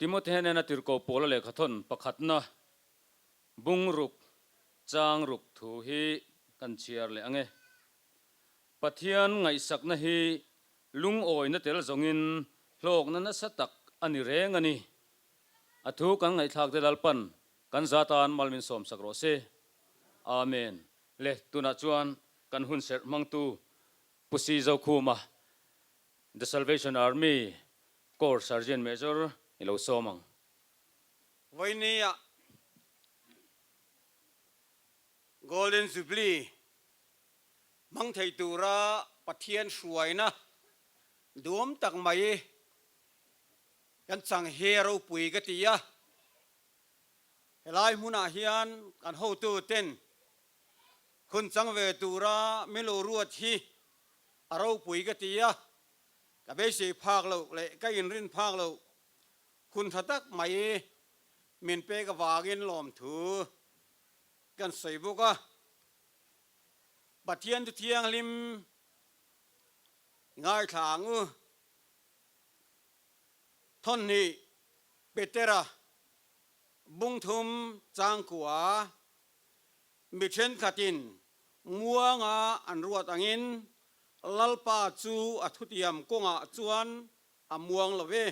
Timothea hnena tirhkoh Paula lehkhathawn pakhatna bungruk chang ruk thu hi kan chhiar leh ang e. Pathian ngaihsakna hi lungawina tel zawngin hlawkna nasa tak a ni reng a ni. A thu kan ngaihthlak te Lalpan kan za tan mal min sawmsak rawh se. Amen. Le tunah chuan kan hun serh hmangtu Pu Si Zokhuma, The Salvation Army Corps Sergeant Major i lo sawm ang. Vawinia Golden Jubilee hmang thei tura Pathian hruaina duam tak mai kan chang hi a ropui ka ti a. Helai hmunah hian kan hotuten hun chang ve tura min lo ruat hi a ropui ka ti a, ka beisei phak loh leh ka inrin phak loh hun tha tak mai min pek avangin lawmthu kan sawi bawk a. Pathian chu thianghlim ngaithla ang u. Thawnhnih Petera bungthum changkua Mi thenkhatin muanga an ruat angin Lalpa chu a thutiam kawngah chuan a muang lo e.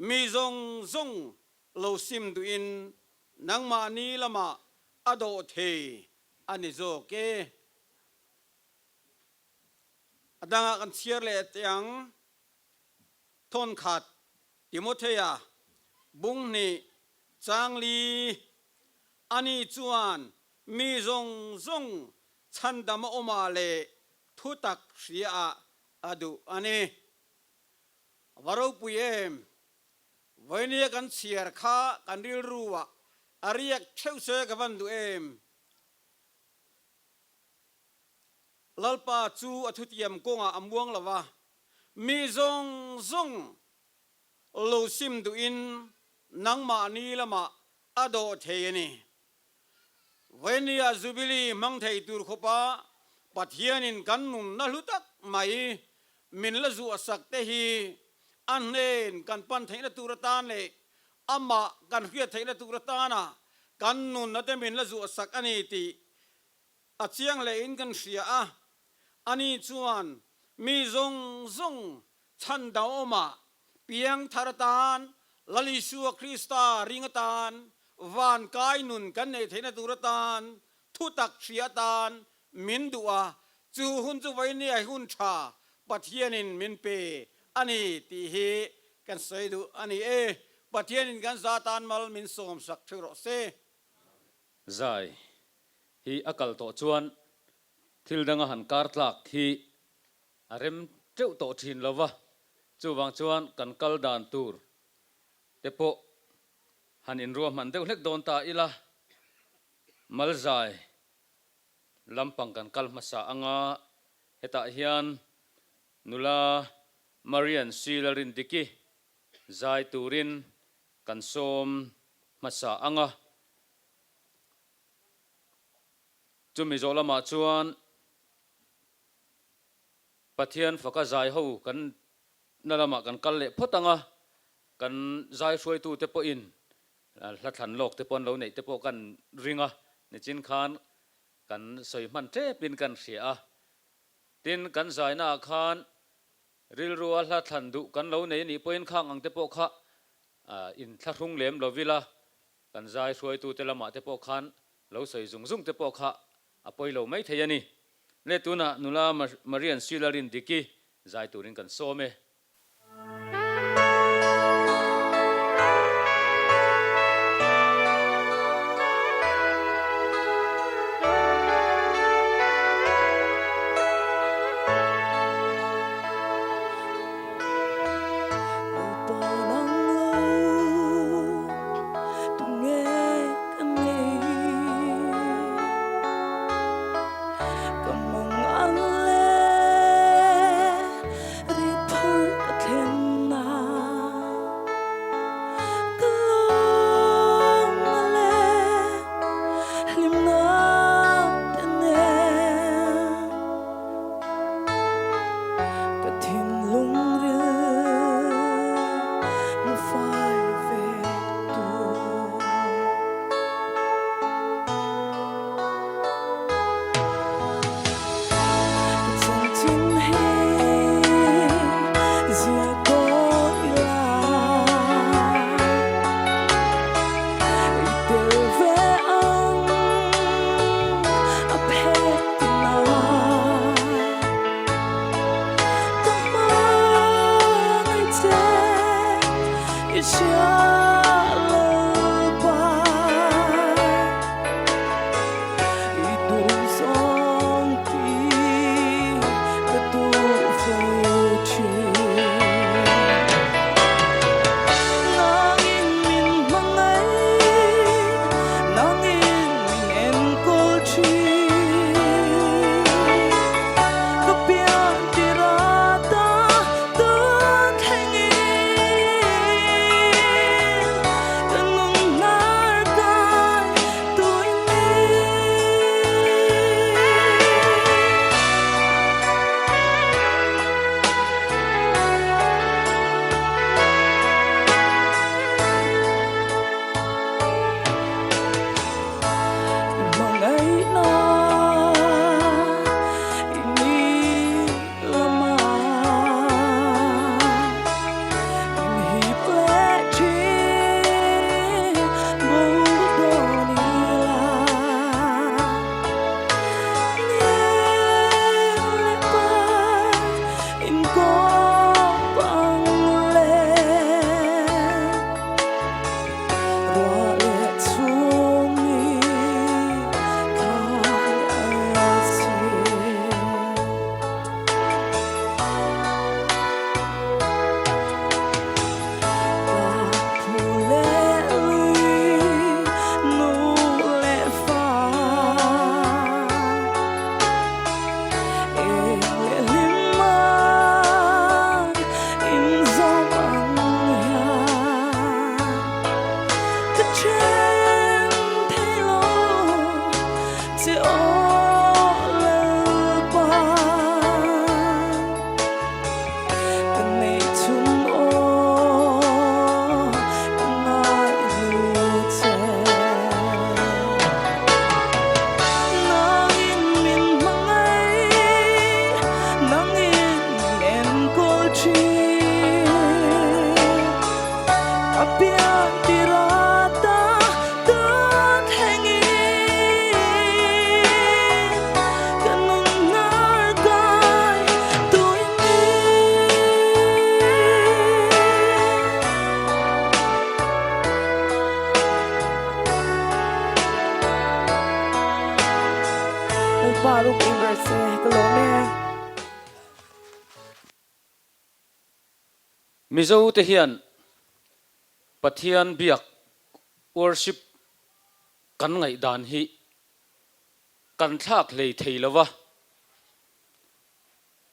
Mi zawng zawng lo sim duhin nangmahni lamah a dawh thei a ni zawk e. A dangah kan chhiar leh teh ang. Thawnkhat Timothea bunghnih changli Ani chuan mi zawng zawng chhandam a awmah leh thutak hriaah a duh a ni. Va ropui em! Vawinia kan chhiar kha kan rilruah a riak theuh se ka van duh em? Lalpa chu a thutiam kawngah a muang lo va, mi zawng zawng lo sim duhin nangmahni lamah a dawh thei a ni. Vawinia Jubilee hmang thei tur khawpa Pathianin kan nunna hlu tak mai min la zuahsak te hi a hnen kan pan theihna tur atan leh amah kan hriat theihna tur atana kan nunna te min la zuahsak a ni tih a chiang hlein kan hria a. Ani chuan mi zawng zawng chhan dahawmah piang thar atan, Lal Isua Krista ring atan, van kai nun kan neih theihna tur atan, thutak hria atan min duh a, chu hun chu vawinia hi hun tha Pathianin min pe a ni tih hi kan sawi duh a ni e. Pathianin kan za tan mal min sawmsak theuh rawh se. Zai hi a kal tawh chuan thil danga han kar tlak hi A rem teuh tawh thin lo va, chuvang chuan kan kal dan tur te pawh han inruahman deuh hlek dawn ta ila, Malzai lampang kan kal hmasa anga hetah hian nula Marian Silalrindiki zai turin kan sawm hmasa anga, chumi zawh lamah chuan Pathian faka zai ho kan na lamah kan kal leh phawt ang a, kan zai hruaitute pawhin hla thlan lawk te pawh an lo neih te pawh kan ring a, nichin khan kan sawi hman tepin kan hria a. Tin, kan zainaah khan rilrua hla thlan duh kan lo nei anih pawhin khang ang te pawh kha inthlahrung lem lo vila kan zai hruaitute lamah te pawh khan lo sawi zung zung te pawh kha A pawi lo mai thei a ni. Le tunah nula Marian Silarin Diki zai turin kan sawm e. I hria Lalpa I duh zawng tih ka duh fo thin. Nangin min hmangaih, nangin min enkawl thin. Ka pian tir ata tun thlengin ka nun hnar kai tui ni. Hmangaihna i ni lama inhip leh thin bo dawn ila. Ni leh par inkawp ang le. Ruah leh chhungmi khai a si. Ka phu leh lui nu leh fa. Eng leh hlim a inzawm ang hian ka then thei lo che aw Lalpa. Ka neih chhun aw ka ngaihlu che. Nangin min hmangaih, nangin min enkawl thin. Ka pian tir ata tun thlengin ka nun hnar kai tui ni. Lalpa ropui ber che ka lawm e. Mizo te hian Pathian biak, worship, kan ngaihdan hi kan thlak hlei thei lo va.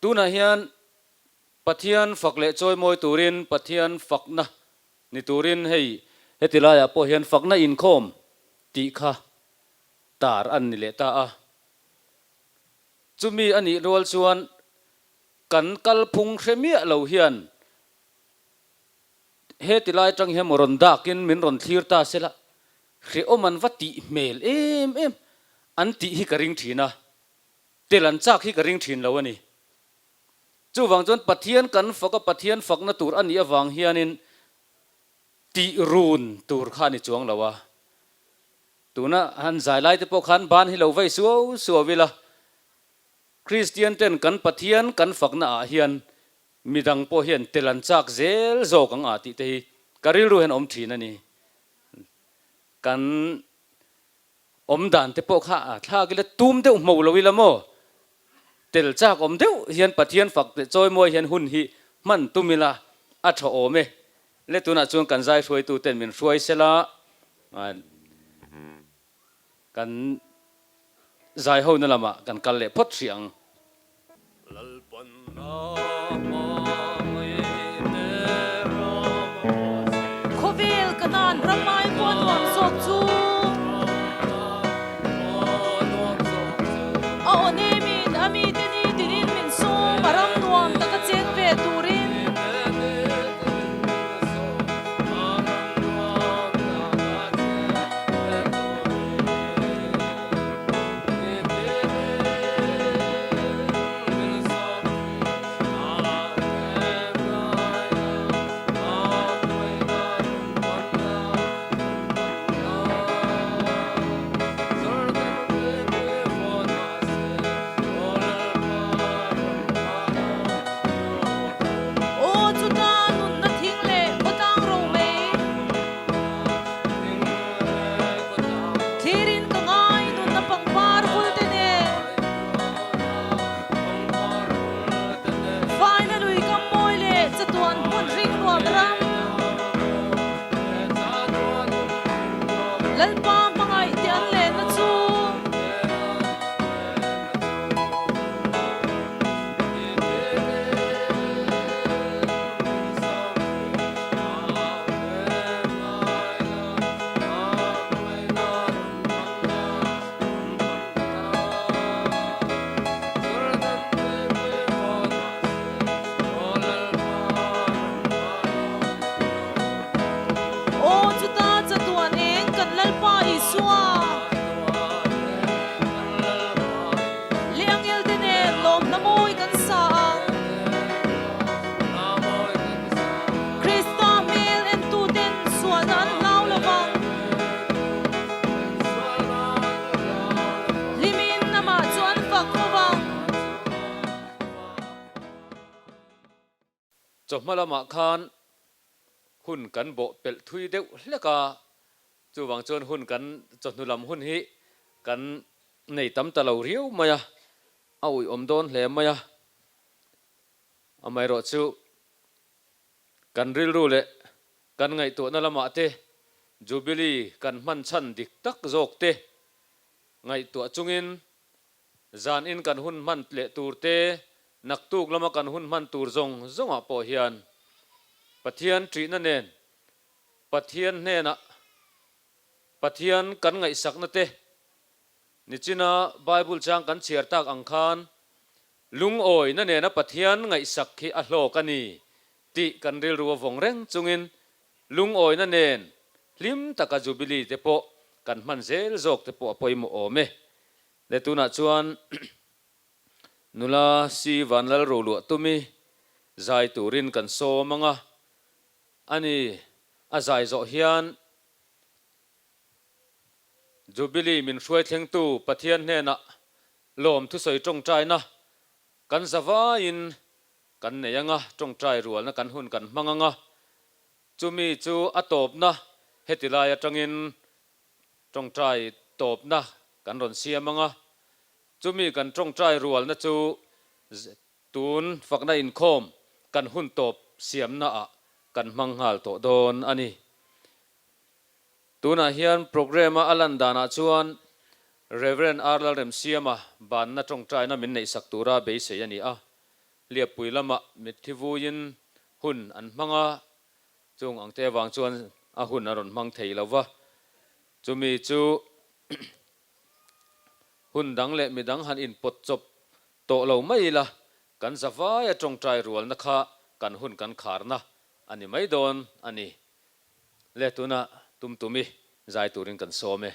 Tunah hian Pathian fak leh chawimawi turin Pathian fakna ni turin hei heti laiah pawh hian fakna inkhawm tih kha tar an ni leh ta a. Chumi a nih rual chuan kan kalphung hre miah lo hian heti lai atang hian maw rawn dakin min rawn thlir ta sela hrehawm an va tih hmel em em an tih hi ka ring thin a, tel an chak hi ka ring thin lo a ni. Chuvang chuan Pathian kan fak a, Pathian fakna tur a nih avang hianin tih run tur kha a ni chuang lo a. Tuna han zai lai te pawh khan ban hi lo vei suau suau ila, Kristian ten kan Pathian kan fakna ah hian midang pawh hian tel an chak zel zawk ang ah tih te hi ka rilru hian awm thin a ni. Kan awm dan te pawh kha a thlak ila tum deuh hmo lo ila maw? Tel chak awm deuh hian Pathian fak leh chawimawi hian hun hi hman tum ila a tha awm e. Le tunah chuan kan zai hruaitu ten min hruai sela kan zai ho na lamah kan kal leh phawt hrih ang. Khawvel Kanan ramai pawh nuam zawk chu a aw nemin a mite ni tinin min sawm a ram nuam taka cheng ve turin. Chawhma lamah khan hun kan bawh pelh thui deuh hlek a, chuvang chuan hun kan chawhnu lam hun hi kan nei tam ta lo riau mai a, a uiawm dawn hle mai a. Amaherawh chu kan rilru leh kan ngaihtuahna lamah te Jubilee kan hman chhan dik tak zawk te ngaihtuah chungin zan in kan hun hman leh tur te, naktuk lama kan hun hman tur zawng zawngah pawh hian Pathian ṭihna nen Pathian hnenah Pathian kan ngaihsakna te Nichina Bible chang kan chhiar tak ang khan lungawina nena Pathian ngaihsak hi a hlawk a ni tih kan rilru a vawng reng chungin lungawina nen hlim taka Jubilee te pawh kan hman zel zawk te pawh a pawimawh awm e. Le tunah chuan nula si Vanlal Roluah tumi zai turin kan sawm ang a, ani a zai zawh hian Jubilee min hruai thlengtu Pathian hnenah lawm thusawi tawngtaina kan zavaiin kan nei anga, tawngtai rualna kan hun kan hmang anga, chumi chu a tawpna heti lai atangin tawngtai tawpna kan rawn siam anga, chumi kan tawngtai rualna chu tun fakna inkhawm kan hun tawp siamnaah kan hmang nghal tawh dawn a ni. Tunah hian programme-a a lan danah chuan Rev. R. Lalremsiama banna tawngtaina min neihsak tura beisei a ni a. Hliappui lamah mitthi vuiin hun an hmang a, chung ang te avang chuan a hun a rawn hmang thei lo va. Chumi chu hun dang leh midang han inpawt chawp tawh lo mai ila, kan zavaia tawngtai rualna kha kan hun kan kharna a ni mai dawn a ni. Le tunah tum tum i zai turin kan sawm e.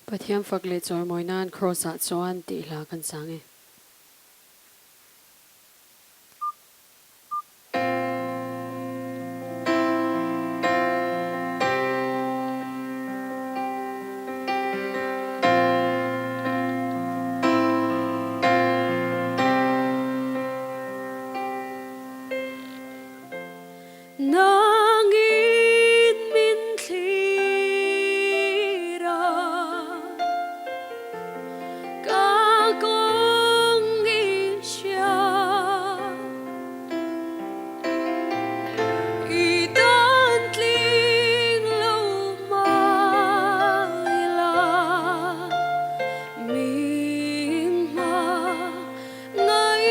Pathian fak leh chawimawi nan Kraws ah chuan tih hla kan chang e. Nangin min thlir a, ka kawng i hria. I tan tling lo mai la, min hma Ngai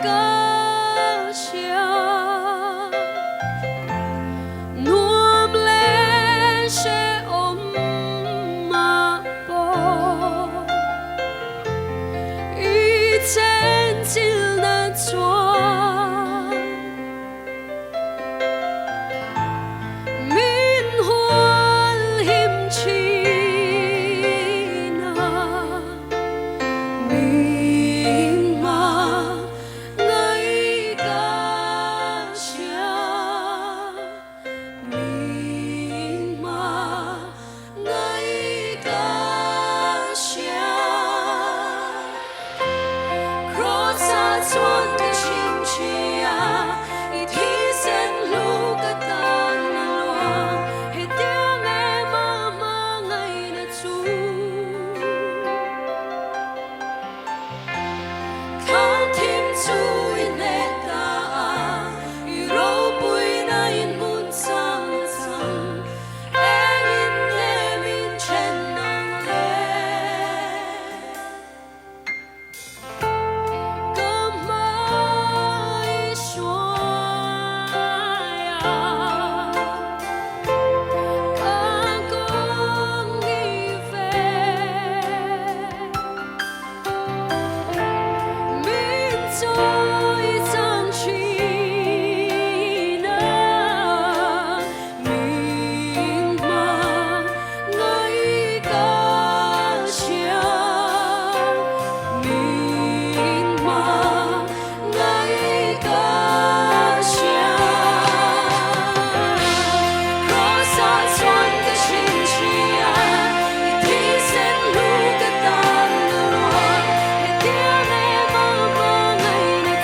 ka hria nuam leh hrehawm mah pawh i chenchilna chuan min hual him thin a. Min ma ngai ka hria, min ma ngai ka hria. Kraws-a chuan ka chhimchhia, i thisen hlu ka tan a luang, hetiang em a hmangaihna chu. Thlang thim chu i hneh ta a, i ropuina in hmun chang chang, engin nge min then ang le? Ka hmai hruai a, ka kawng i ve. Min chawi chang thin a, min hma ngai ka hria, min hma ngai ka hria. Kraws-ah chuan ka chhinchhia, i thisen hlu ka tan a ruang, hetiang em a hmangaihna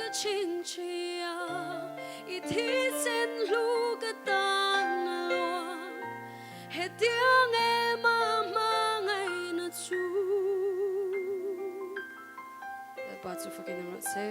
ka chhingchhi a, i thisen hlu ka tan a luang. Hetiang em a hmangaihna chu. Lalpa chu fakin awm rawh se.